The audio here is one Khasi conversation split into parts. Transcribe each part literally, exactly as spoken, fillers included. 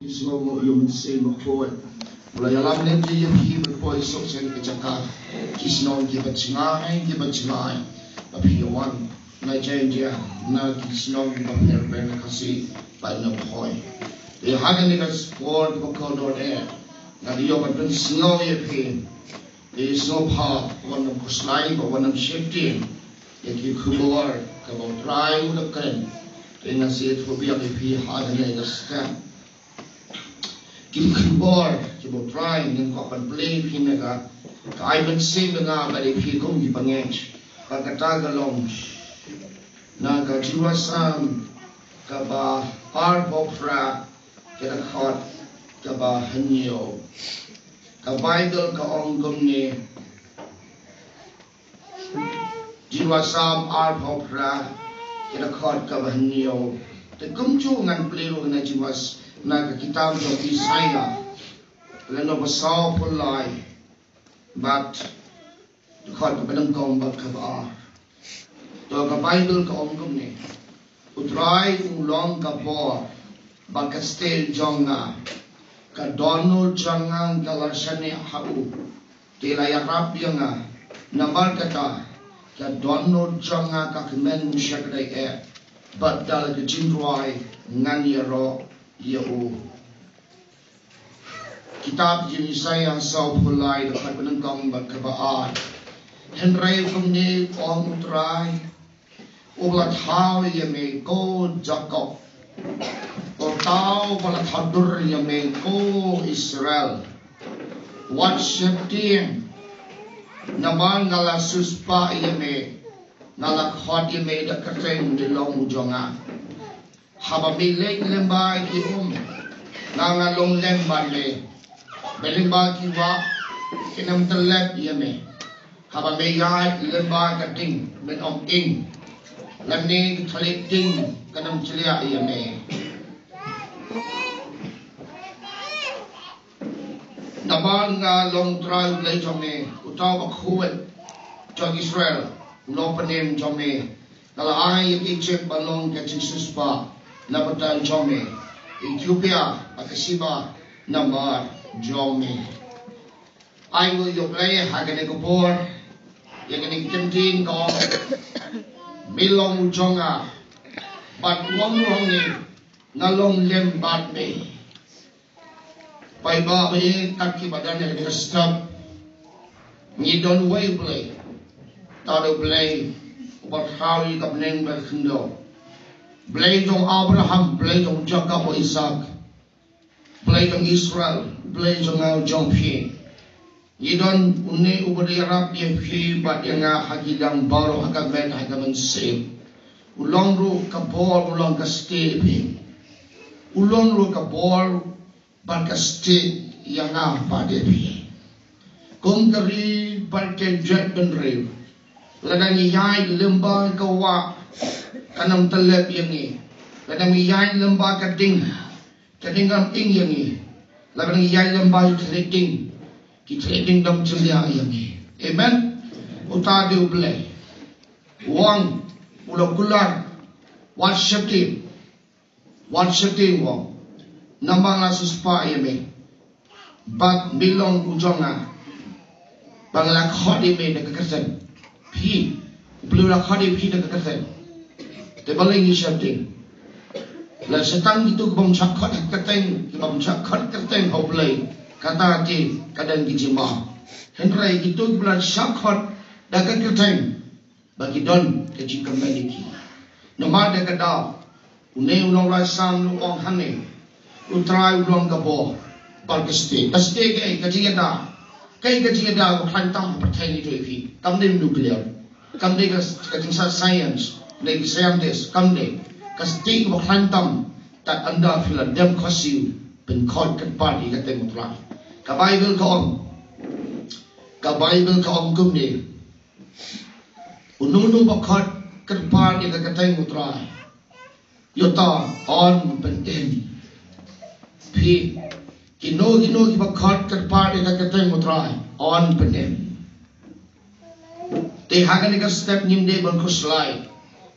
Ki sngewbha ïa u Mynsiem Bakhuid. U la ïalam lynti ïa phi ban poi suk sha ka jaka ki shnong kiba jngai kiba jngai ba phi ïa wan na Jaintia, na ki shnong kiba pher pher na Khasi bad na Bhoi. Te ha kane ka por kaba kordor eh, nga ïoh ban pynsngew ïa phi. Te sngewbha wan nym khuslai, ba wan nym sheptieng ïa ki khubor kaba U Trai u la kren. Te nga sa ïathuh biang ïa phi ha kane ka step. Ki khubor kiba U Trai u kwah ban plie ïa phi, na ka, ka ai mynsiem ïa nga bad ïa phi kum ki bangeit. Bad kata ka long na ka Jingrwai Salm kaba arphew phra, ka dkhot kaba hynñiew. Ka Baibl ka ong kumne, Jingrwai Salm arphew phra, ka dkhot kaba hynñiew. Te kumjuh ngan plie ruh na Jingrwai s-, na ka kitab jong Isaïah, lynnong ba sawphew lai, bad dkhot kaba nyngkong bad kaba ar. To, ka Baibl ka ong kumne: U Trai u long ka bor bad ka stieh jong nga. Ka dohnud jong nga ka la shaniah ha u, te la ïarap ïa nga. Namar kata, ka dohnud jong nga ka kmen shakri eh, bad da la ka jingrwai ngan ïaroh ïa u. Kitab jong Isaïah sawphew lai, dkhot ba nyngkong bad kaba ar. Hynrei kumne u ong U Trai, uba la thaw ïa me ko Jakob, uta uba la thaw dur ïa me ko Israel, wat sheptieng, namar nga la siewspah ïa me, nga la khot ïa me da ka kyrteng, me long u jong nga. Haba me leit lyngba ki um, nga, nga long lem bad me. Me lyngba ki wah, kin ym tyllep ïa me. Haba me ïaid lyngba ka ding, men ym ing, lane ki thylliej ding kin ym chliah ïa me. Namar nga long U Trai U Blei jong me, uta uba khuid jong Israel, u nongpynim jong me. Nga la ai ïa ka Ijipt ban long ka jingsiewspah na bynta jong me, Ethiopia bad ka Seba namar jong me. Ai nguh ïa U Blei ha kane ka por ïa kane ka ktien ka ong, me long u jong nga, bad u ong ruh hangne, nga long lem bad me. Paidbah ba ïeit, kat kiba don ha kane ka step, ngi don uwei U Blei, uta U Blei uba thaw ïa ka bneng bad ka khyndew. Blei jong Abraham, Blei jong Jakob, Isaac, Blei jong Israel, Blei jong nga jong phi. Ngi don une uba dei ïarap ïa phi bad ïa nga ha ki liang baroh, ha ka met, ha ka mynsiem. U long ruh ka bor, u long ka stieh phi. U long ruh ka bor bad ka stieh ïa nga bad ïa phi. Kum ka ri bad ka jaitbynriew, lada ngi ïaid lyngba ka wah, kan ym tyllep ïa ngi. Lada ngi ïaid lyngba ka ding, ka ding kan ym ing ïa ngi. Lada ngi ïaid lyngba ki thylliej ding, ki thylliej ding kan ym chliah ïa ngi. Amen. Uta dei U Blei. U ong, u la kular, wat sheptieng. Wat sheptieng, u ong, namar nga la siewspah ïa me, bad me long u jong nga, ba nga la khot ïa me da ka kyrteng. Phi, U Blei u la khot ïa phi da ka kyrteng. Te balei ngi sheptieng? Lada tang kito ki bym shah khot da ka kyrteng, ki bym shah khot kyrteng ha U Blei, kata te ka don ka jingma. Hynrei kito kiba la shah khot da ka kyrteng, ba ki don ka jingkmen ïa ki. Namar da ka daw, une u nongrwai Salm u ong hangne, U Trai u long ka bor bad ka stieh. Ka stieh kaei? Ka jingïada. Kaei ka jingïada? Ka khlaiñ tam ha pyrthei ngi ïohi. Kam dei nuclear, kam dei ka, ka jingsa science ne ki scientist, kam dei. Ka stieh kaba khlaiñ tam, tad ynda phi la dem khohsiew pynkhot kyrpad ïa ka kyrteng U Trai. Ka Baibl ka ong, ka Baibl ka ong kumne, uno uno uba khot kyrpad ïa ka kyrteng U Trai, ïa uta un pynim. Phi, kino kino kiba khot kyrpad ïa ka kyrteng U Trai, un pynim. Te ha kane ka step ngim dei ban khuslai,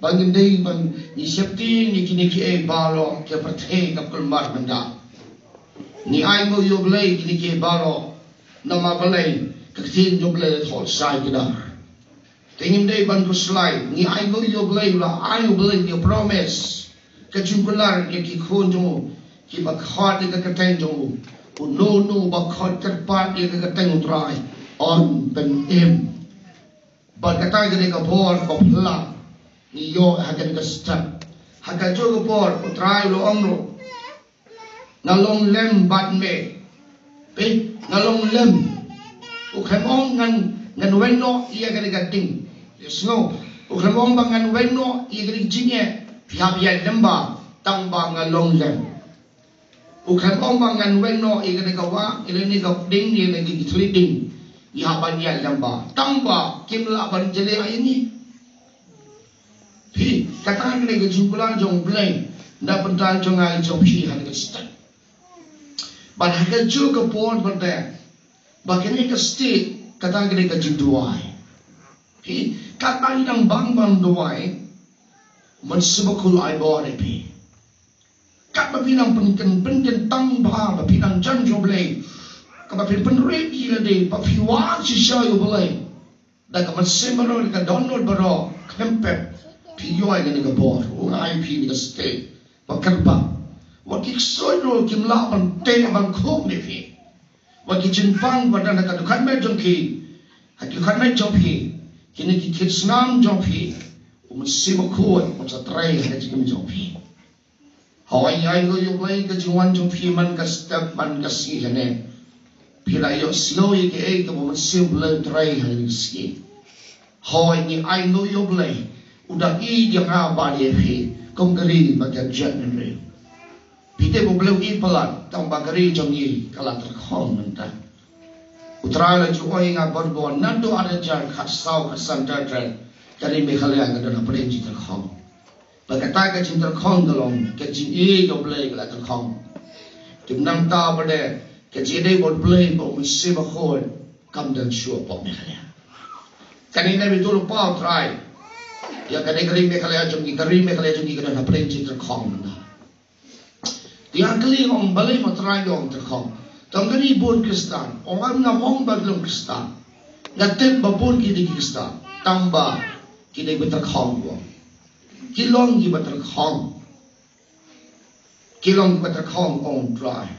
ba ngim dei ban, ngi sheptieng ïa kine kiei baroh, ka pyrthei ka kulmar mynta. Ngi ai nguh ïa U Blei kine ki baroh. Namar balei? Ka ktien jong U Blei la thoh shai kdar. Te ngim dei ban khuslai. Ngi ai nguh ïa U Blei, la ai U Blei ïa ka promise. Ka jingkular ïa ki khun jong u kiba khot ïa ka kyrteng jong u. Uno uno uba khot kyrpad ïa ka kyrteng U Trai un pynim. Bad kata ka dei ka bor ba phylla ngi ïoh ha kane ka step. Ha kajuh ka por U Trai u la ong ruh, nga long lem bad me. Peit, nga long lem. U khlem ong ngan, ngan weng noh ïa kane ka ding. Ïa sngew. U khlem ong ba ngan weng noh ïa kane ka jingeh. Phi hap ïaid lem bha, tang ba nga long lem. U khlem ong ba ngan weng noh ïa kane ka wah, ïa kane ka ding, ïa kane ka thli ding. Ngi hap ban ïaid lem bha, tang ba kim lah ban jleh ïa ngi. Phi, kata ka dei ka jingkular jong U Blei na bynta jong nga jong phi ha kane ka step. Bad ha kajuh ka por pat, ba kane ka step, kata ka dei ka jingduwai. Phi, katba ngi dang bang ban duwai, U Mynsiem Bakhuid u ai bor ïa phi. Katba phi nang pynkyntang, pynkyntang bha ba phi nang jan jong U Blei, kaba phi pynrit ïa lade ba phi wan shisha ïa U Blei da ka mynsiem baroh, da ka dohnud baroh, khlem pep phi ïoh ïa kane ka bor. U ai phi kane ka step ba kyrpang. Wat ki ksuid ruh kim lah ban teh ban khup ïa phi. Wat ki jingpang ba don ha ka dukhan met jong ki, ha ki dukhan met jong phi, kine ki kit snam jong phi, U Mynsiem Bakhuid un sa trei ha ka jingim jong phi. Hooid, ngi ai nguh ïa U Blei ka jingwan jong phi man ka step, man ka sngi hangne. Phi la ïohsngew ïa kaei kaba U Mynsiem Blei u trei ha kane ka sngi. Hooid, ngi ai nguh ïa U Blei u da ïeit ïa nga bad ïa phi kum ka ri bad ka jaitbynriew. Phi tip U Blei u ïeit palat, tang ba ka ri jong ngi ka la tyrkhong mynta. U Trai la ju ong ïa nga bor bor naduh ar hajar khatsaw khatsan ter ter, ka ri Meghalaya ka don hapdeng jingtyrkhong. Bad kata ka jingtyrkhong ka long ka jingïeit ïa U Blei ka la tyrkhong. Te mynta pat ka jingïadei bad U Blei bad U Mynsiem Bakhuid kam don shuh hapoh Meghalaya. Kane ka dei ba ïathuh lypa U Trai ïa kane ka ri Meghalaya jong ngi, ka ri Meghalaya jong ngi ka don hapdeng jingtyrkhong mynta. Te nga kylli, ong balei ma Trai ong tyrkhong? Tang kane bun Khristan, ong, ngam ong ba ki long Khristan. Nga tip ba bun ki dei ki Khristan, tang ba ki dei ba tyrkhong, ong. Ki long kiba tyrkhong. Ki long kiba tyrkhong, ong Trai.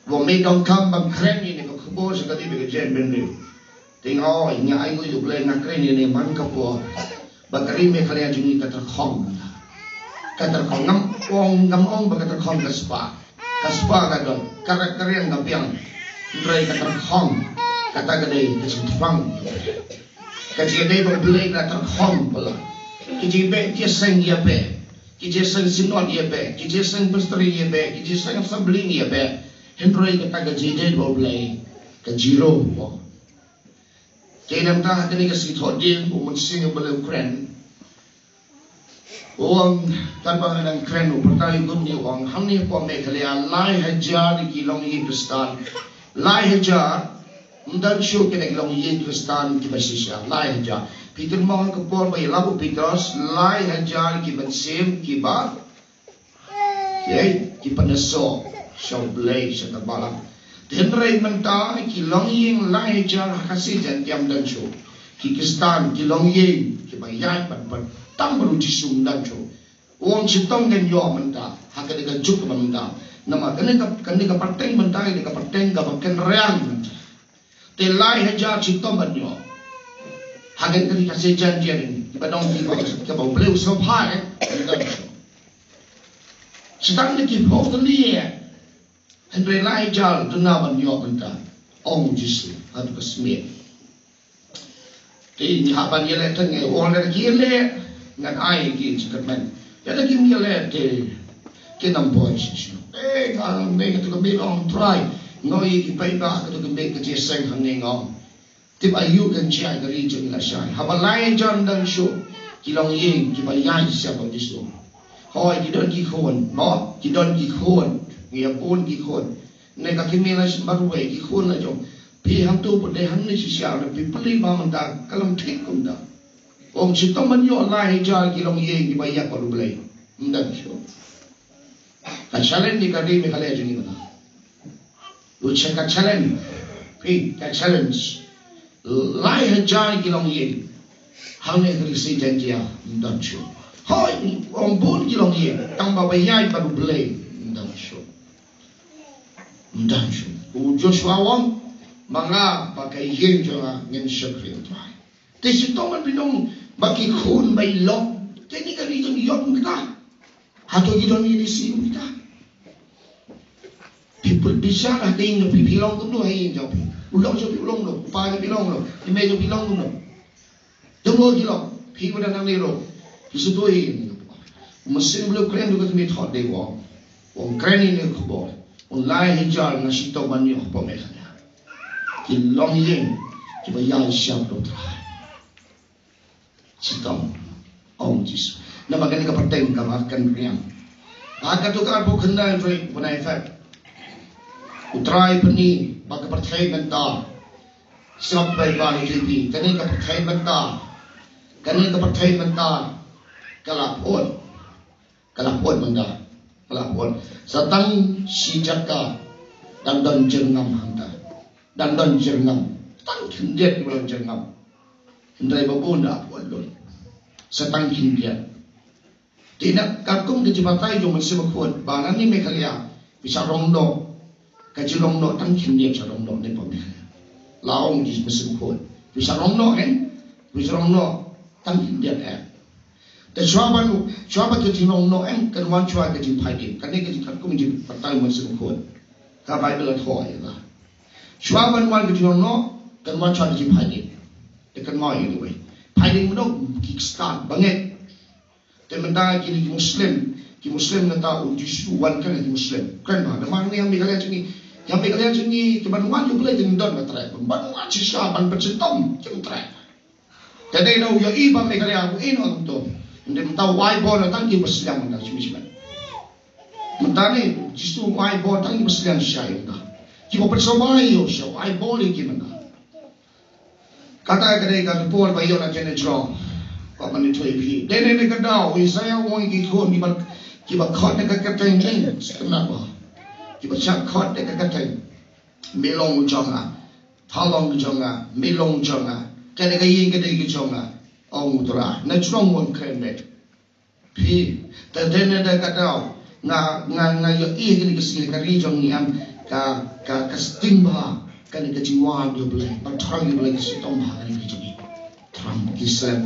Ba me donkam ban kren ïa kane ka khubor sha ka ri bad ka jaitbynriew. Te nga ong, nga ai nguh ïa U Blei, nga kren ïa kane man ka por ba ka ri Meghalaya jong ngi ka tyrkhong. Ka tyrkhong, ngam ong, ngam ong ba ka tyrkhong ka spah. Ka spah ka don, ka rek ka riang ka biang. Hynrei ka tyrkhong, kata ka dei ka jingthrang. Ka jingïadei bad U Blei ka tyrkhong palat. Ki jingbeh jingïaseng ïa beh, ki jingïaseng synod ïa beh, ki jingïaseng presbytery ïa beh, ki jingïaseng assembly ïa beh. Hynrei kata ka jingïadei bad U Blei ka zero. Te nangta ha kane ka sngi Thohdieng, U Mynsiem Blei u kren. U ong, katba nga dang kren, u pyrta ïa une, u ong, hangne hapoh Meghalaya lai hajar ki longïing Khristan. Lai hajar. Ym don shuh kine ki longïing Khristan kiba shisha. Lai hajar. Phi tip mo, ha ka por ba ïalap u Petros, lai hajar ki mynsiem kiba Ki, ki pynïasoh sha U Blei, sha ka balang. Hynrei mynta ki longïing lai hajar ha Khasi Jaintia ym don shuh. Ki Khristan, ki longïing kiba ïaid bad, bad tang bad U Jisu ym don shuh. U ong shitom ngin ïoh mynta ha kane ka juk ba mynta. Namar kane ka, kane ka pateng mynta, kane ka pateng kaba kynriang mynta. Te lai hajar shitom ban ïoh ha kane ka ri Khasi Jaintia, kiba don kiba, kiba U Blei u sngewbha, eh, ym don shuh. Shisha ki phew tylli, eh, hynrei lai hajar duna ban ïoh mynta, ong U Jisu ha ka smiej. Te ngi hap ban ïaleh tang, eh, u ong lada ki ïaleh ngan ai ki jingkyrmen. Lada kim ïaleh te kin ym poi shisha. Eh, nga ne katu ka miet, ong Trai, nga ïohi ki paidbah katu ka miet ka jingïaseng hangne, nga ong. Tip aïu kan jia, ka ri jong ngi la shai. Haba lai hajar ym don shuh ki longïing kiba ïaid sha U Jisu. Hooid, ki don ki khun, mo, ki don ki khun. Ngi ïa bun ki khun. Ne ka kmie la shim marwei, ki khun la jong. Phi hangtu pat dei hangne shisha, ne phi pule ba mynta ka long thik kumta. Ong shitom ban ïoh lai hajar ki longïing kiba ïaid bad U Blei. Ym don shuh. Ka challenge ïa ka ri Meghalaya jong ngi mynta. U check ka challenge. Phi ka challenge. Lai hajar ki longïing. Hangne ka Risi Jaintia ym don shuh. Hoi, ong bun ki longïing. Tang ba ba ïaid bad U Blei ym don shuh. Ym don shuh. U Joshua u ong, ma nga bad ka ïing jong nga ngin shakri U Trai. Te shitom ban pynong ba ki khun ba i lok. Te ni ka ri jong i ïoh kumta. Hato ki don ïa i Risi kumta? Phi put bishar ha ka ïing jong phi, phi long kumno ha ïing jong phi? U lok jong phi u long kumno? U pa jong phi long kumno? I mei jong phi long kumno? Jong u ki long, phi ba dang nang ni ro. Phi sngewthuh ïa ïing jong phi. U Mynsiem Blei u kren ruh ka kmie thok dei u ong. U ong kren ïa ine i khubor. U ong lai hajar nga shitom ban ïoh hapoh Meghalaya. Ki longïing kiba ïaishah bad U Trai. Shitom. Ong Jisu. Namar kane ka pateng kaba kan riam. Ha kato ka arphew khyndai tarik u bnai Feb. U Trai pyni ba ka pyrthei mynta. Sngap bai ba ni T V. Kane ka pyrthei mynta. Kane ka pyrthei mynta. Ka la pun. Ka la pun mynta. Ka la pun. Sa tang shi jaka. Dang don jyrngam hangta. Dang don jyrngam. Tang khyndiat kiba don jyrngam. Hynrei ba bun da pun lut. Sa tang khyndiat. Te na katkum ka jingbatai jong u Mynsiem Bakhuid ba nangne Meghalaya phi sa rong noh. Ka jingrong noh tang khyndiat sa rong noh ne pom ne. La ong u Mynsiem Bakhuid phi sa rong noh, eh? Phi sa rong noh tang khyndiat, eh? Te shuwa ban, shuwa ba ka jingrong noh, eh, kan wan shuwa ka jingphai dien. Kane ka jingkatkum jingbatai u Mynsiem Bakhuid. Ka Baibl la thoh ïa ka. Shuwa ban wan ka jingrong noh kan wan shuwa ka jingphai dien. Te kan wan ïa ka wei phai dien mynno? Ki Khristan ba ngeit. Te mynta kine ki Muslim, ki Muslim nangta u Jisu wan kren ïa ki Muslim. Kren ba, namar ngi ha Meghalaya jong ngi, ha Meghalaya jong ngi, te ban wan ïa U Blei te ngin don ba treh. Ban wan shisha ban pynshitom kim treh. Te dei na u ïohi ba Meghalaya u ïehnoh kumto. Ynda mynta u ai bor na tang ki basliang mynta shisha. Mynta ne Jisu u ai bor tang ki basliang shisha ïa mynta. Ki ba pynsawai ïa u shisha u ai bor ïa ki mynta. Kata ka dei ka report ba ïoh na kane jrong. Ba ban ïathuh ïa phi. Dei ne ka daw u Isaiah u ong ïa ki khun kiba, kiba khot na ka kyrteng jong nga. Kynmaw ba kiba shah khot na ka kyrteng. Me long u jong nga. Pha long u jong nga. Me long u jong nga. Kane ka ïing ka dei ka jong nga. Ong U Trai. Na jrong u ong kren beit. Phi, te dei ne da ka daw nga, nga, nga ïohi ha kane ka sngi ka ri jong ngi em ka, ka, ka sting bha kane ka jingwan ïa U Blei, ba thrang ïa U Blei ka shitom bha kane ka ri jong ngi. Thrang ki slem,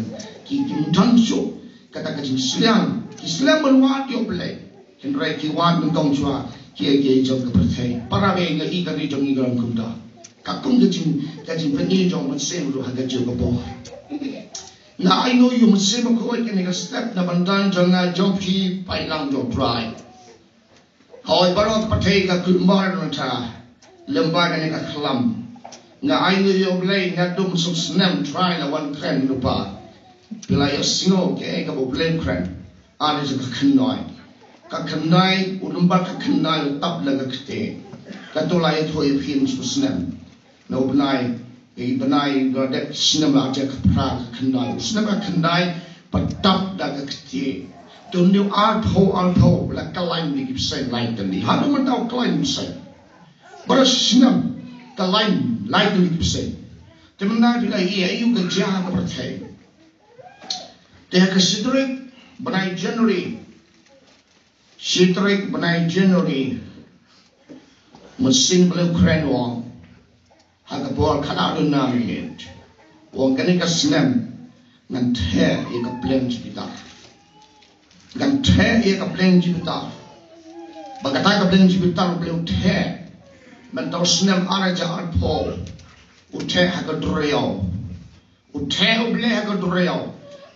ki, kim don shuh kata ka jingsliang, ki slem ban wad ïa U Blei. Hynrei ki wad nyngkong shuwa ki, ki jong ka pyrthei. Para bangeit, nga ïohi ka ri jong ngi ka long kumta. Katkum ka jing, ka jingpyni jong u Mynsiem ruh ha ka jong ka por. Nga ainguh ïa u Mynsiem Bakhuid kane ka step na bynta jong nga jong phi paidlang jong U Trai. Hooid baroh ka pyrthei ka kut mar nangta lem bad kane ka khlam. Nga ainguh ïa U Blei nga dum sum snem Trai la wan kren lypa. Phi la ïohsngew kaei kaba U Blei u kren. Ar hajar ka khyndai. Ka khyndai u number ka khyndai u tap la ka kti. Kato la ïathuh ïa phi sum snem. Na u bnai, i bnai, nga dep snem la, ar hajar ka phra ka khyndai. U snem ka khyndai, pat tap da ka kti. Te u arphew, arphew, la kyllain beit ki bseiñ lai tylli. Haduh mynta u kyllain bseiñ. Baroh snem, kyllain lai tylli ki bseiñ. Te mynta phi la ïohi aïu ka jia ha ka pyrthei. Te ha ka shi tarik bnai January. Shi tarik bnai January. Mynsiem Blei u kren u ong. Ha ka por khatar duna minit. U ong kane ka snem ngan theh ïa ka pliang Jupiter. Ngan theh ïa ka pliang Jupiter. Ba kata ka pliang Jupiter U Blei u theh. Mynta u snem ar hajar arphew. U theh ha ka duriaw. U theh U Blei ha ka duriaw.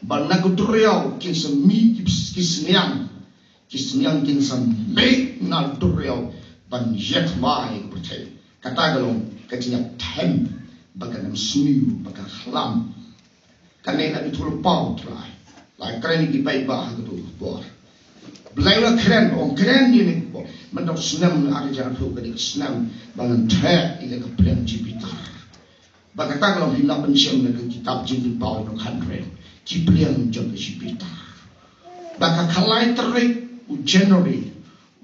Ba na ka duriaw kin sa mih ki, ki sniang. Ki sniang kin sa mih na duriaw ban ïathymmai ïa ka pyrthei. Kata ka long ka jingïathem ba kan ym sniew ba ka khlam. Kane la ka jingïathuhlypa U Trai. La kren ïa ki paidbah ha kato ka por. Blei la kren, ong kren ïa kane ka por. Mynta u snem ar hajar arphew ka dei ka snem ba ngan theh ïa ka pliang Jupiter. Ba kata ka long phi lah pynshem na ka kitab Jingpynpaw Nongkhanrei. Ki pliang jong ka Jupiter. Ba ka khatlai tarik u January,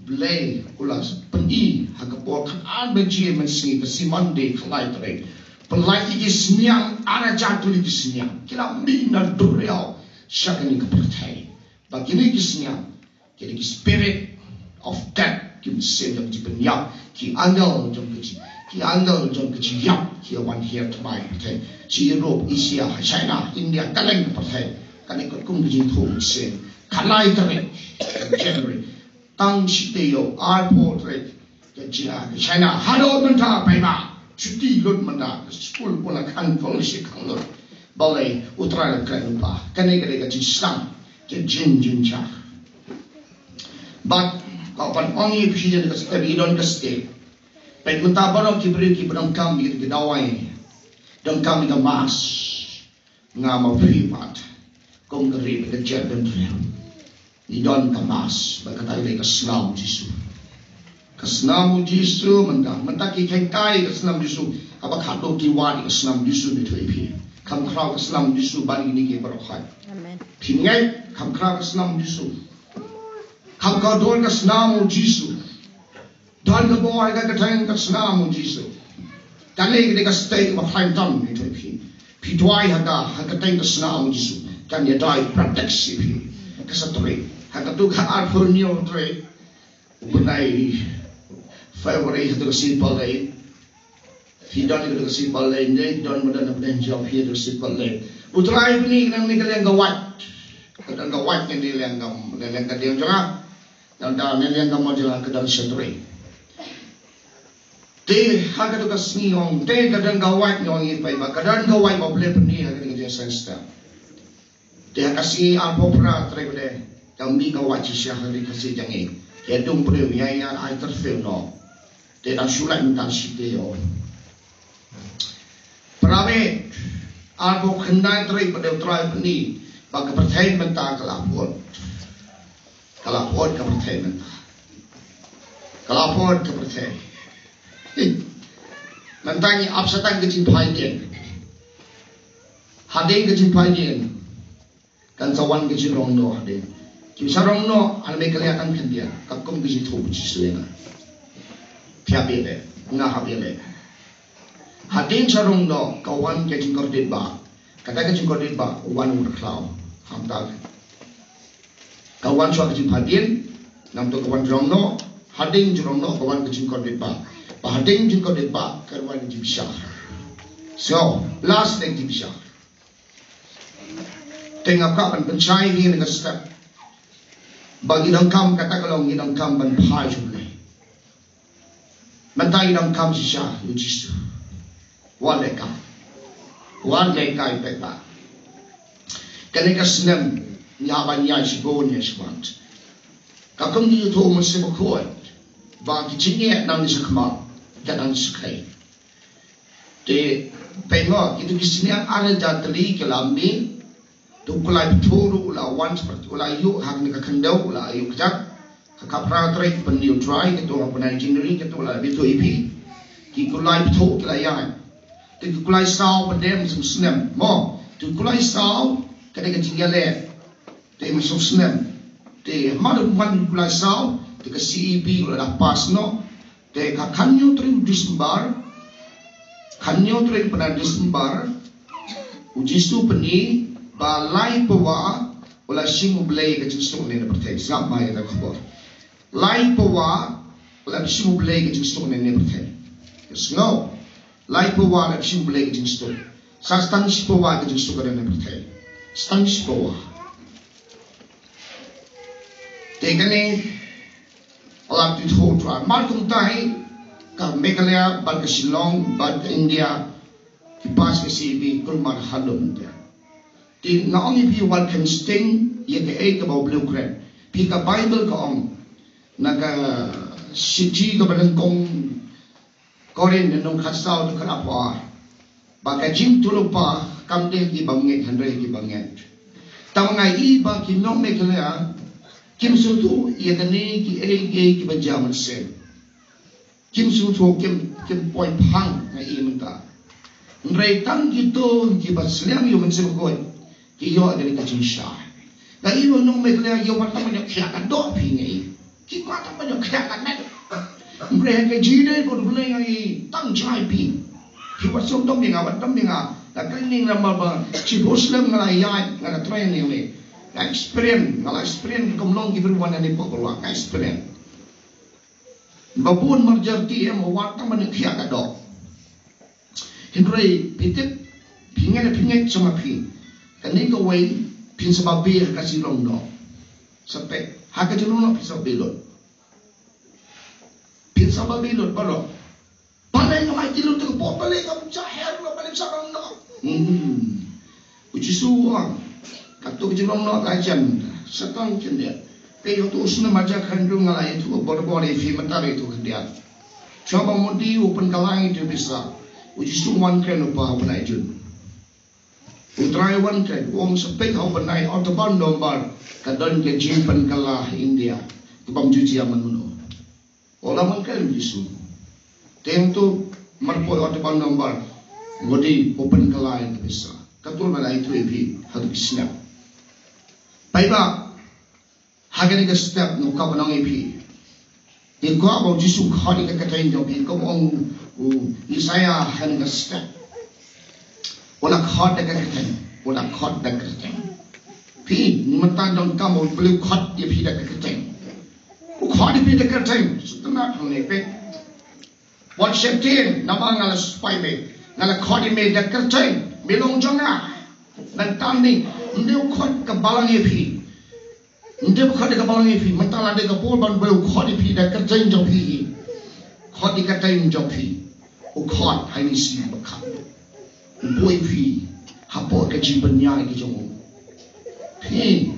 Blei u la pyni ha ka Khatar baje mynsngi ka Simon de khalai tarik. Pynlait ïa ki sniang, ar hajar tylli ki sniang ki la mih na duriaw sha kane ka pyrthei. Ba kine ki sniang ki dei ki spirit of death, ki mynsiem jong ka jingpynïap, ki angel jong ka jing, ki angel jong ka jingïap ki wan hiar thymmai pyrthei. Sha Europe, Asia, ha China, India, kylleng ka pyrthei. Kane ka kum ka jingthoh mynsiem. Khalai tarik January. Tang shi taïew, arphew tarik ka jingïap ka China. Haduh mynta paidbah, shuti lut mynta, skul pun la khang, college khang lut. Balei? U Trai u kren lypa. Kane ka dei ka jingsdang, ka jingjynjar. Bad ka ban ong ïa phi ïa ka step, i don ka step. Peit mynta baroh ki briew kiba donkam ïa ka dawai, donkam ïa ka mask. Nga ma phi pat, kum ka ri bad ka jaitbynriew, ngi don ka mask, bad kata ka dei ka snam u Jisu. Ka snam u Jisu mynta, mynta ki kheiñ kai ka snam u Jisu, kaba khadduh ki wad ïa ka snam u Jisu, ngi ïathuh ïa phi. Kham khraw ka snam u Jisu ban ïa kine ki baroh khoit. Amen. Phi ngeit, kham khraw ka snam u Jisu. Kham kordor ka snam u Jisu. Don ka bor ha ka kyrteng ka snam u Jisu. Kane ka dei ka step ba khlaiñ tam, ngi ïathuh ïa phi. Phi duwai ha ka, ha ka kyrteng ka snam u Jisu, kan ïadei protection ïa phi. Ka sa trei ha katu ka arphew hynñiew tarik u bnai February, ha katu ka sngi Palei. Phi don ha katu ka sngi Palei ne don, ma don ha pdeng jong phi ha katu ka sngi Palei. U Trai u pyni nang ne ka liang ka wait. Ka don ka wait ne liang ka, ne liang ka dieng jong nga. Don da ne liang ka mo jong nga ka don sha trei. Te ha katu ka sngi ong te ka don ka wait, ong ïa phi ba ka don ka wait ba U Blei u pyni ha katu ka jingseng step. Te ha ka sngi arphew phra tarik de ka mih ka wait shisha ha ri Khasi jong ngi. Ïa dum briew ïa ïa ai tyrfiew noh. Te dang shu lait mynta shi taïew. Para bangeit, arphew khyndai tarik ba dei U Trai u pyni ba ka pyrthei mynta ka la pud. Ka la pud ka pyrthei mynta. Ka la pud ka pyrthei. Mynta ngi ap sa tang ka jingphaidien. Hadien ka jingphaidien kan sa wan ka jingrong noh hadien. Kim sa rong noh, ha Meghalaya kan khyndiat, ka kum ka jingthoh u Jisu ïa nga. Phi hap ïaleh, nga hap ïaleh. Hadien sa rong noh ka wan ka jingkordit bah. Kata ka jingkordit bah wan u nongkhlaw. Hamta ka wan shuwa ka jingphaidien, namar to ka wan rong noh. Hadien jingrong noh ka wan ka jingkordit bah. Ba hadien jingkordit bah ka wan ka jingbishar. So last ne ka jingbishar. Te nga kwah ban pynshai ïa kane ka step ba ngi donkam, kata ka long ngi donkam ban phai sha U Blei. Mynta ngi donkam shisha ïa U Jisu. Wat lehkai, wat lehkai paidbah. Kane ka snem ngi hap ban ïaid shibun ïa shibat. Ka kum ngi ïathuh Mynsiem Bakhuid ba ki jingeh nangne shakhmat, ka nangne shakhmat. Te peit mo, kito ki sniang ar hajar tylli ki la mih. Te u kulai bthu ruh u la wan, u la ïuh ha kane ka khyndew, u la ïuh kjat. Ha ka phra tarik, pynïoh trai, kito ha bnai January, kito la bthu ïa phi. Ki kulai bthu ki la ïaid. Te ki kulai saw ba dei mynsiem snem mo. Te ki kulai saw ka dei ka jingïaleh. Te mynsiem snem. Te ha ma da wan ki kulai saw, te ka C A B u la da pass noh. Te ka khathynñiew tarik u December, khathynñiew tarik u bnai December, u Jisu u pyni ba lai pawa u la shim U Blei ïa ka jingsuk ne na pyrthei. Sngap ma ïa ka khubor. Lai pawa u la shim U Blei ïa ka jingsuk ne na pyrthei. Sngew. Lai pawa u la shim U Blei ïa ka jingsuk. Sa stang shi pawa ïa ka jingsuk ka dei na pyrthei. Stang shi pawa. Te kane Alam ti tho twa. Mar kumta hi ka Meghalaya bad ka Shillong bad ka India ki pass ka C A B kulmar halum India. Te nga ong ïa phi wat kheiñ sting ïa kaei kaba U Blei u kren. Phi ka Baibl ka ong na ka shithi kaba nyngkong Korinth lynnong khatsaw dkhot arphew ar. Ba ka jingïathuhlypa kam dei ha ki bymngeit hynrei ha ki bangeit. Tang nga i ba ki nong Meghalaya kim sngewthuh ïa kane kiei kiei kiba jia mynsiem. Kim sngewthuh, kim, kim poi phang nga i mynta. Hynrei tang kito kiba sliang ïa u Mynsiem Bakhuid ki ïoh ïa kane ka jingshai. Nga i ba u nong Meghalaya ïoh wat tang ban ïoh khiah ka doh phi nga i. Ki kwah tang ban ïoh khiah ka met. Hynrei ha ka jingïadei bad U Blei nga ïai tang jngai phi. Phi wat sngewdom ïa nga, wat dom ïa nga. Nga kren ïa nga namar ba shiphew snem nga la ïaid, nga la trei ïa me. Nga experience, nga la experience kum long ki briew wan ha ne pok ruh nga experience. Ba bun marjan ki em wat tang ban ïa ka doh. Hynrei phi tip, phi ngeit, phi ngeit sha ma phi. Kane kawei phin sa babe ha ka jinglong doh. Sa peit ha ka jinglong doh phin sa babe lut. Phin sa babe lut baroh. Balei nga mai ti lut tang pok, balei nga buh jaher, balei sa long doh. Hmm. U Jisu u ong, katto ka jinglong noh ka jan, sa tang khyndiat. Peit ïa uto u snem marjan khathynriew nga la ïathuh bor bor ïa phi mynta ïa uto khyndiat. Shuwa ba Modi u pynkylla ïa uto u pisa, u Jisu u wan kren u pa u bnai Jun. U Trai u wan kren, u ong sa peit ha u bnai October November ka don ka jingpynkylla ha India. Ka bym ju jia man mano. Ula man kren Jisu. Teng tu marpoi October November. Modi u pynkylla ïa uto u pisa. Katto ba la ïathuh ïa phi ha uto u snem. Paidbah, ha kane ka step nga kwah ban ong ïa phi. Nga kwah ba u Jisu u khot ïa ka kyrteng jong phi kum u ong u Isaïah ha kane ka step. U la khot da ka kyrteng, u la khot da ka kyrteng. Phi, mynta donkam ba u Blei u khot ïa phi da ka kyrteng. U khot ïa phi da ka kyrteng. Sngewtynnat hangne phi. Wat sheptieng, namar nga la spah me. Nga la khot ïa me da ka kyrteng. Me long jong nga. Mynta ne, ym dei u khot ka balang ïa phi. Ym dei u khot ïa ka balang ïa phi. Mynta la dei ka por ban Blei u khot ïa phi da ka kyrteng jong phi. Khot ïa ka kyrteng jong phi. U khot ha ine i sngi bakhat. U buh ïa phi hapoh ka jingpynïaid ka jong u. Phi,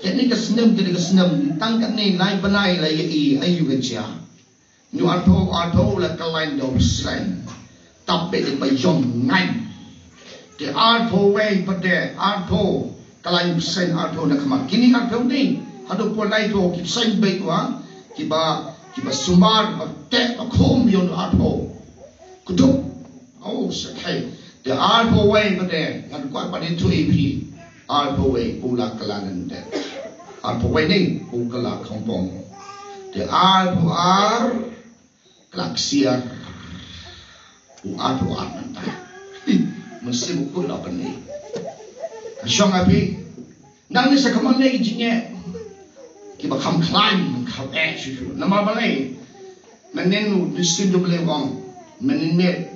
kane ka snem, kane ka snem, tang kane lai bnai la ïa i, aïu ka jia. Hynñiew arphew, arphew la kyllain da u bseiñ. Tap beit da ba ïong ngain. Te arphew wei pat de, arphew kyllain bseiñ, arphew na khmat. Kine arphew ne, haduh poi laiphew ki bseiñ beit wa, kiba, kiba sumar, ba teh, ba khum ïong arphew. Kuduk. Oh, sa khai. Te arphew wei pat de, ngan kwah pat ïathuh ïa phi. Arphew wei u la kylla nangta. Arphew wei ne u kylla khongpong. Te arphew ar kylla ksiar. U arphew ar nangta. Hi, mynsiem u kut la pynne. Ka shong ha phi. Nangne sa ka mon ne ki jingeh kiba kham khlaiñ, kham eh shuh shuh. Namar balei? Mynnin u mynsiem jong U Blei u ong, mynnin miet.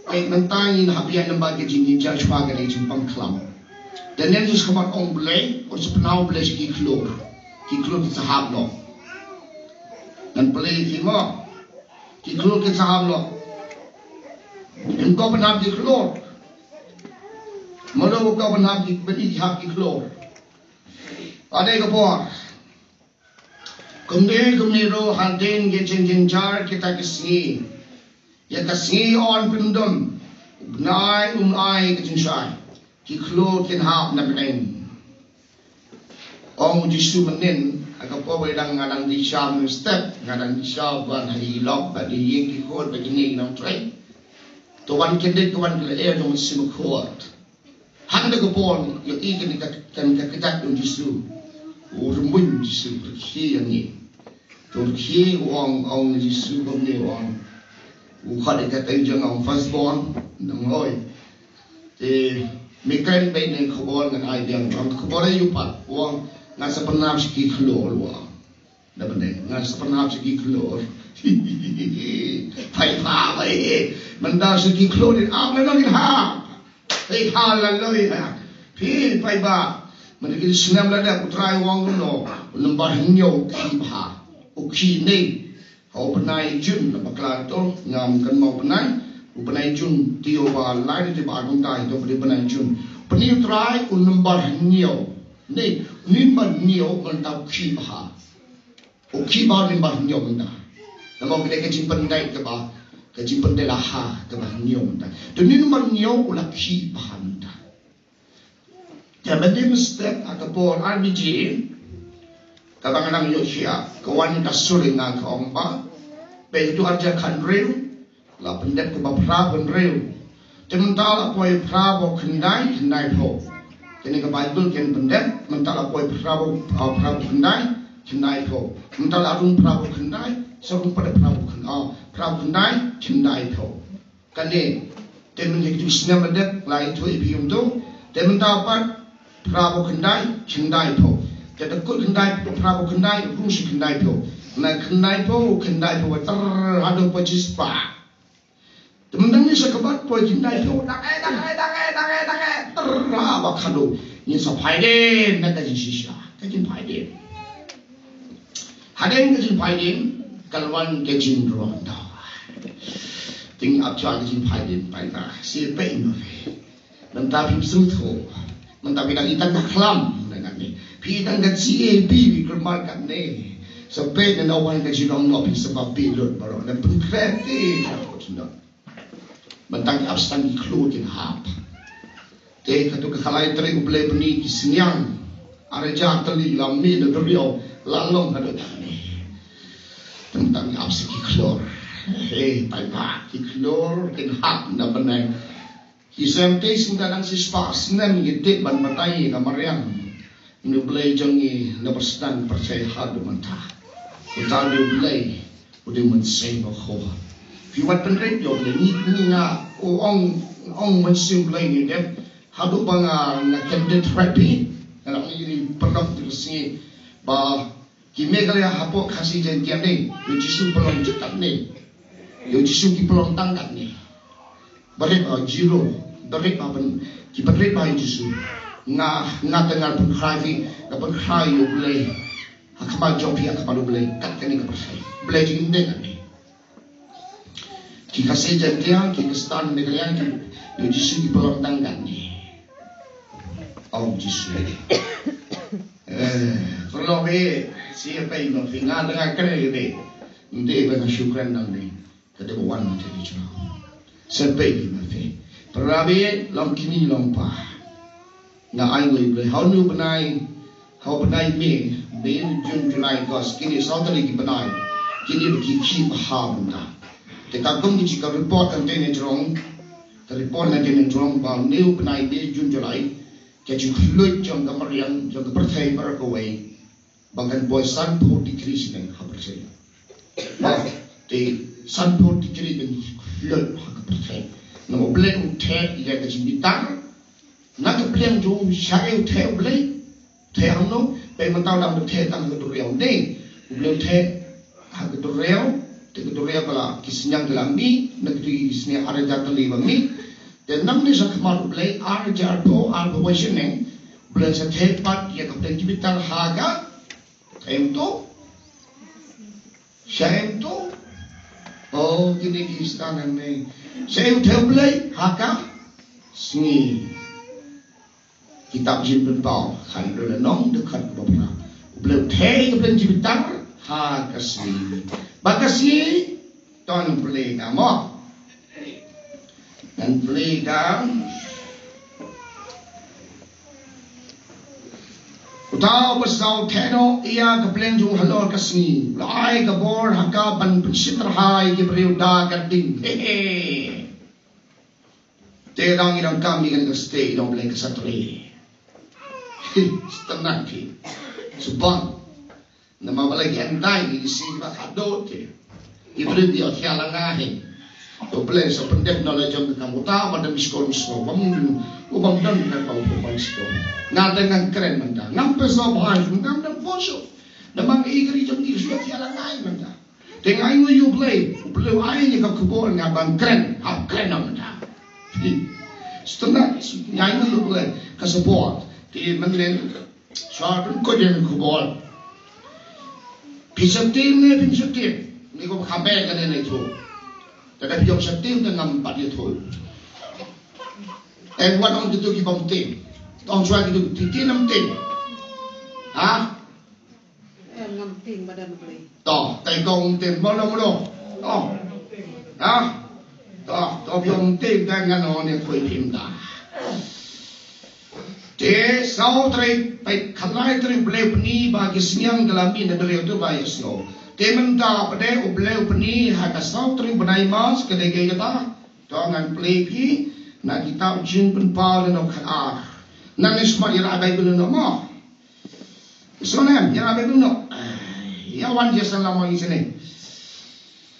Peit mynta ngin hap ïaid namar ka jingjynjar shuwa ka dei jingpang khlam. Te mynnin sa ka mon ong Blei, u sa pynhap Blei sha ki khlur. Ki khlur ki sa hap noh. Ngan pynlong ïa phi mo. Ki khlur ki sa hap noh. Ym ko pynhap ki khlur. Mano ko pynhap ki, pynhap ki khlur. Ade ka por. Kumne kumne ruh hadien ka jingjynjar kita ki sngi. Ïa ka sngi yn pyndum. U bnai un ai ka jingshai. Ki khlur kin hap na bneng. Ong u Jisu mynnin, ha ka por ba dang nga dang di sha mynstep, nga dang di sha ban ha i lok, ba di ïing ki khun, ba kine ki nongtrei. To wan kyndit, to wan kylla er jong u Jisu khun. Hangta ka por ïohi kane ka, kane ka kjat u Jisu. U rymbuiñ u Jisu, rkhie ïa ngi. To rkhie u ong, ong u Jisu kumne u ong. U khot ïa ka kyrteng jong nga, ong firstborn, nang hoi. Te me kren beit ne khubor ngan ai biang, ong khubor ïa u pat, u ong nga sa pynhap sha ki khlur u ong. Da bneng, nga sa pynhap sha ki khlur. Phai pha bai. Mynta sha ki khlur in ap lano kin hap. Hei, haleluya. Phi paidbah. Mynta ki snem la dep u Trai u ong kumno. U number hynñiew u khih bha. U khih ne. Ha u bnai Jun la bakla to ngam kynmaw bnai. U bnai Jun te u ba lai te ba ar bnai to u bnai Jun. Bnai u Trai u number hynñiew. Ne, u number hynñiew mynta u khih bha. U khih bha u number hynñiew mynta. Namar kane ka jingpyndait kaba, ka jingpyndait la ha kaba hynñiew mynta. Te u number hynñiew u la khih bha mynta. Te mynta mynstep ha ka por ar baje, kaba nga nang ïoh shia, ka wan ka sur ïa nga ka ong ba, peit tu ar hajar khathynriew, la pyndep kaba phra phew hynriew. Te mynta la poi phra phew khyndai, khyndai phew. Kane ka Baibl ken pyndep, mynta la poi phra phew, ah, phra phew khyndai, khyndai phew. Mynta la rung phra phew khyndai, Sa ruh pat phra phew khyndai, phra phew khyndai, khyndai phew. Kane, te mynta ki tu snem la dep, la i tu i phi um tu. Te mynta pat, phra phew khyndai, khyndai phew. Te te kut khyndai, phra phew khyndai, rung shi khyndai phew. Na khyndai phew, khyndai phew, ter haduh pachis pa. Te mynta ngi sa kbat poi khyndai phew, dang eh, dang eh, dang eh, dang eh, dang eh, ter ha ba khadduh. Ngin sa phai dien na ka jingshisha, ka jingphai dien. Hadien ka jingphai dien, kan wan ka jingrwai. Te ngi ap shuwa ka jingphai dien, phai na, shi pei ma phi. Mynta phim sngewthuh. Mynta phi dang i tang ka khlam, na kane. Phi i tang ka G A B, phi kyrmar kane. Sa peit na wan ka jingrwai, phi sa ba phi lut baroh. Na pynkhreh te, ka kut sngewthuh. Mynta ki ap stan ki khlur kin hap. Te katu ka khalai trei U Blei pyni ki sniang. Ar hajar tylli la mih na duriaw la long haduh kane. Te mynta ki ap stan ki khlur. Hei, paidbah, ki khlur kin hap na bneng. Ki snem te sngewthuh dang shispah snem ki tip ban batai ka mariang. Une U Blei jong ngi na ba sdang pyrshah haduh mynta. Uta U Blei u dei U Mynsiem Bakhuid. Phi wat pynrit ïa U Blei, ngi, ngi nga, u ong, ong Mynsiem U Blei ngi dep. Haduh ba nga, nga candidate right phi. Nga la ngi ri pynlong tu sngi ba ki Meghalaya hapoh Khasi Jaiñtia ne, ïa U Jisu pynlong jingkat ne. Ïa U Jisu ki pynlong tang kat ne. Barit ba zero, barit ba pyn, ki barit ba ïa U Jisu. Nga, nga te nga pynkhrai phi, nga pynkhrai ïa U Blei. Ha khmat jong phi, ha khmat U Blei, kat kane ka pyrshah. Blei jingim dei kat ne. Ki Khasi Jaiñtia, ki Khristan Meghalaya, ki, ïa U Jisu ki pynlong tang kat ne. Oh, Jisu. Eh, pynlong eh, shi pei ma phi, nga dang kren ïa phi. Nde ba nga shu kren nang ne. Ka dei ba wan na ka jong. Sa pei ma phi. Para bangeit, long kmie long kpa. Nga ai nguh ïa U Blei. Ha une u bnai, ha u bnai May, May, June, July, August, kine saw tylli ki bnai. Kine ba ki khih bha mynta. Te ka kum ki jong ka report hangtei ne jrong. Ka report hangtei ne jrong ba une u bnai May, June, July. Ka jingkhluit jong ka mariang, jong ka pyrthei baroh kawei. Ba kan poi sanphew degree shisneng ha pyrthei. Ba, te sanphew degree kan khluit ha ka pyrthei. Namar U Blei u theh ïa ka jingbitar. Na ka pliang jong u, shaei u theh U Blei. Theh hangno, peit mynta u dang theh tang ha ka duriaw ne. U Blei u theh ha ka duriaw, te ka duriaw ka la, ki sniang ki la mih, na ka duriaw ki sniang ar hajar tylli ba mih. Te nangne sha khmat U Blei, ar hajar phew, ar phew wei shisneng, U Blei sa theh pat ïa ka pdeng jingbitar ha ka, theh em to. Shaei em to. Oh, kine ki stan hangne. Shaei u theh U Blei, ha ka sngi. Kitab Jingpynpaw, khatlai lynnong, dkhot kaba phra. U Blei u theh ïa ka pdeng jingbitar ha ka sngi. Ba ka sngi, to ngan plie ka mo. Ngan plie ka. Uta uba sdang theh noh ïa ka pdeng jong u halor ka sngi, u la ai ka bor ha ka ban pynshit tyrha ïa ki briew da ka ding. He he. Te dang i dang kam i kan ka stay i dang Blei ka sa trei. Stana ki. Subang. Namar ba la ki antai ki si ba ka do te. I Blei di o thia la nga he. To Blei sa pyndep na la jong ka kam uta ba dang skor skor. Bam u bam dang ka bam u bam skor. Nga dang ngan kren mynta. Ngam pynso bha ngam dang pynso. Namar i kri jong i shu thia la nga he mynta. Te nga ainguh ïa U Blei, U Blei u ai ïa ka khubor nga ban kren, hap kren na mynta. Stana nga ainguh ïa U Blei ka support. Te mynnin shuwa pynkuid ïa ka khubor. Phi sha team ne phim sha team. Ni ko khabe kane ne tu. Te da phi ong sha team te ngam pat ïathuh. Te wan ong kitu ki bym team. Ong shuwa kitu ki team ne ym team. Ha? Eh, ngam tieng ba don U Blei. To, tai kong tieng ba long lo. To. Ha? To, to biong tieng tai ngan on ne khui phim da. Te saw trei pai khalai trei Blei pyni ba ki sniang ka la mih na duriaw tu ba ïa sngew. Te mynta pat de U Blei u pyni ha ka saw trei bnai March ka dei kaei kata. To ngan plie phi na kitab Jingpynpaw lynnong khatar. Nang ne smat ïa la Baibl lynnong mo. Sonem, ïa la Baibl no. Ïa wan ïa san la mo ïa sene.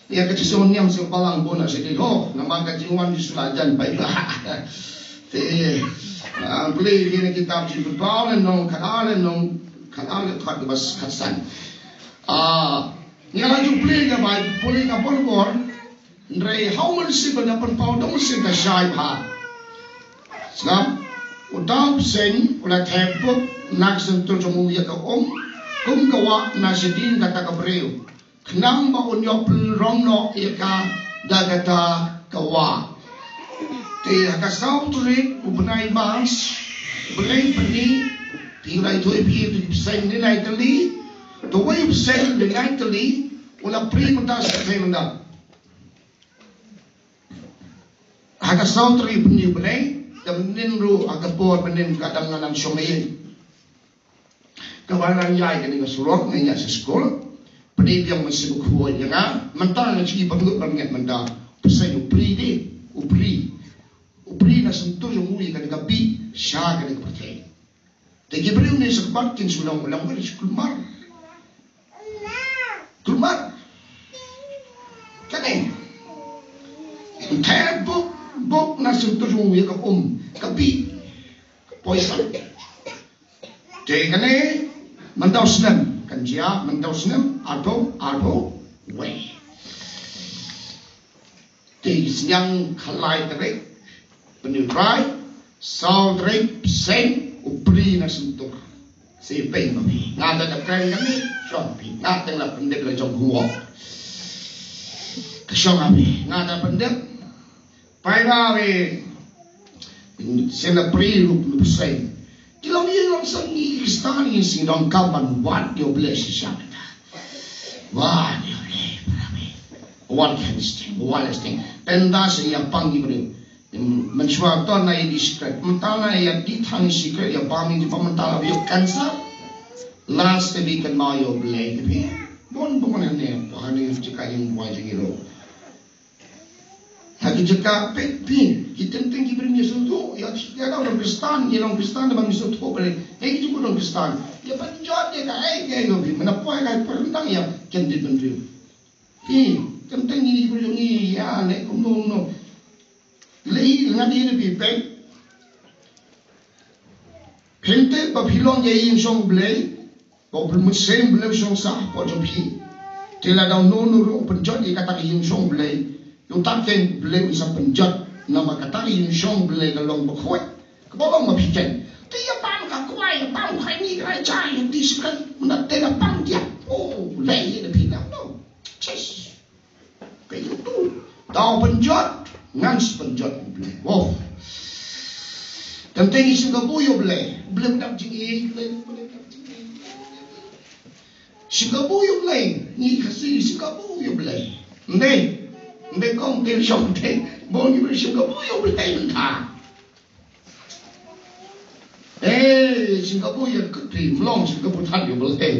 Ïa ka jingsngewniam sngewbalang bun na sha ki, ho, namar ka jingwan Jisu la jan pai ba. Te, ah, plie ïa kine ki kitab Jingpynpaw lynnong khatar, lynnong khatar, lynnong khatar, khatsan. Ah, nga la ju plie ïa ka Baibl, plie ka por por. Hynrei ha u mynsiem ba nga pynpaw dang mynsiem ka shai bha. Sngap, uta u bseiñ u la thep bok na ka shyntur jong u ïa ka um, kum ka wah na shadien kata ka briew, khnang ba un ïoh pynrong noh ïa ka da kata ka wah. Te ha ka saw tarik u bnai March, u Blei u pyni, phi, u la ïathuh ïa phi, u bseiñ u nai tylli, te uwei u bseiñ u nai tylli u la prie mynta, sa prie mynta. Ha ka saw tarik u bnai, u Blei, te mynnin ruh ha ka por mynnin ka dang ngan nang shong ïing. Kaba nang ïai kane ka surok, ngan ïai sha skul. Pynïaid biang mynsiem bakhuid ïa nga. Mynta nga shu pynlut ban ngeit mynta. Bseiñ u prie de, u prie. U prie na shyntur jong u ïa kane ka bih sha kane ka pyrthei. Te ki briew ne sa kbat kin shu long, long, long, shu kulmar. Kulmar. Kane. Thep bok, bok na shyntur jong u ïa ka um, ka bih. Poison. Te kane, mynta u snem, kan jia, mynta u snem, arphew, arphew wei. Te ki sniang khalai tarik, pynïaid rai, saw tarik, bseiñ, u prie na shyntur. Sa peit ma phi. Nga da ka kren kane, shong phi. Nga teng la pyndep la jong kumwok. Ka shong ma phi. Nga da pyndep. Paidbah, sien la prie ruh u bseiñ. Ki long ïing long sem, ngi Khristan ngi sngewdon kam ban wad ïa u Blei shisha. Wad ïa u Blei, para bangeit. Wad ïa u Blei, wad ïa u Blei. Tang da shisha ïa pang ki briew. Mynshuwa to na ïa dih sikret. Mynta na ïa dih thang sikret, ïa pang ïa pang, mynta la ïoh cancer. Last te bi kynmaw ïa u Blei te phi. Bun bun ne, pa ne jaka ïing wai jingïaroh. Ha ki jaka peit phi, ki teng teng ki briew ngi sngewthuh, ïa ki, ïa ka long Khristan, ïa long Khristan da ba ngi sngewthuh ba, eh, ki jingkut long Khristan. Ïa pynjot ïa ka, eh, ïa, ïa, phi, mana poi ka pyrndang ïa, kin dei pynriew. Phi, teng teng ngi ki briew ngi, ïa, leh kumno kumno. Lei, nga dei phi peit. Phi te ba phi long ïa ïing shong Blei, ba u Mynsiem Blei u shong sah hapoh jong phi. Te lada uno uno ruh u pynjot ïa kata ka ïing shong Blei, ïa uta ken Blei un sa pynjot, namar kata ka ïing shong Blei ka long bakhuid, kaba long ma phi ken. Te ïa pang ka kwai, ïa pang kwai ni ka jai, ïa dih sikret, mynta te la pang diap. Oh, Blei ïa phi na, no. Ches. Ka ïoh tu. Tang pynjot, ngan sa pynjot U Blei. Wow. Tang te ngi shim kabu ïa U Blei. U Blei u dap jingïeit, U Blei u dap jingïeit. Shim kabu ïa U Blei, ngi Khasi shim kabu ïa U Blei. Ym dei, ym dei kong te shong te, bun ngi shim kabu ïa U Blei mynta. Eh, shim kabu ïa ka phi, mlong shim kabu thad ïa U Blei.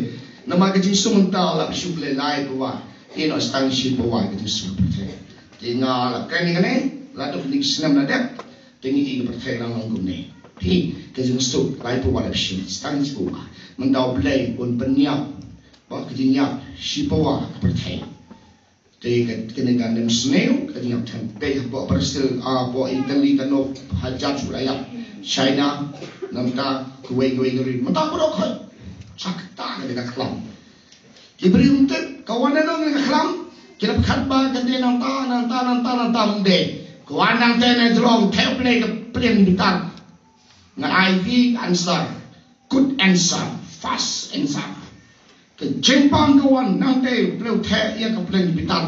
Namar ka jingsuk mynta la shu Blei lai pawa. Ïa no stang shim pawa ka jingsuk pyrthei. Te nga la kren ïa kane, la duk nik snem la dep. Te ngi i ka pyrthei la long kumne. Phi, ka jingsuk lai pawa la shu stang shim pawa. Mynta U Blei un pynïap. Ba ka jingïap shim pawa ka pyrthei. Te ka, kane ka nem sniew, ka jingïap than. Peit hapoh Brazil, ah, hapoh Italy, kano ha judge u la ïap. China, nangta, kawei, kawei, kawei. Mynta baroh khoit. Sa kata ka dei ka khlam. Ki briew mynta, ka wan na nong ka khlam. Ki la pyrkhat ba ka dei nangta, nangta, nangta, nangta, ym dei. Ka wan nangta na jrong, thep lei ka plane bitar. Nga ai ïa ka answer. Good answer. Fast answer. Ka jingpang ka wan nangta, plane thep ïa ka plane bitar.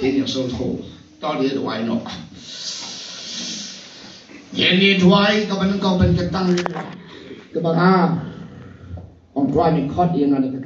Kin ïa sngewthuh. To ïa duwai noh. Ïa ïa duwai kaba nyngkong ban kyntang. Kaba ar. Ong duwai mi khot ïa nga na ka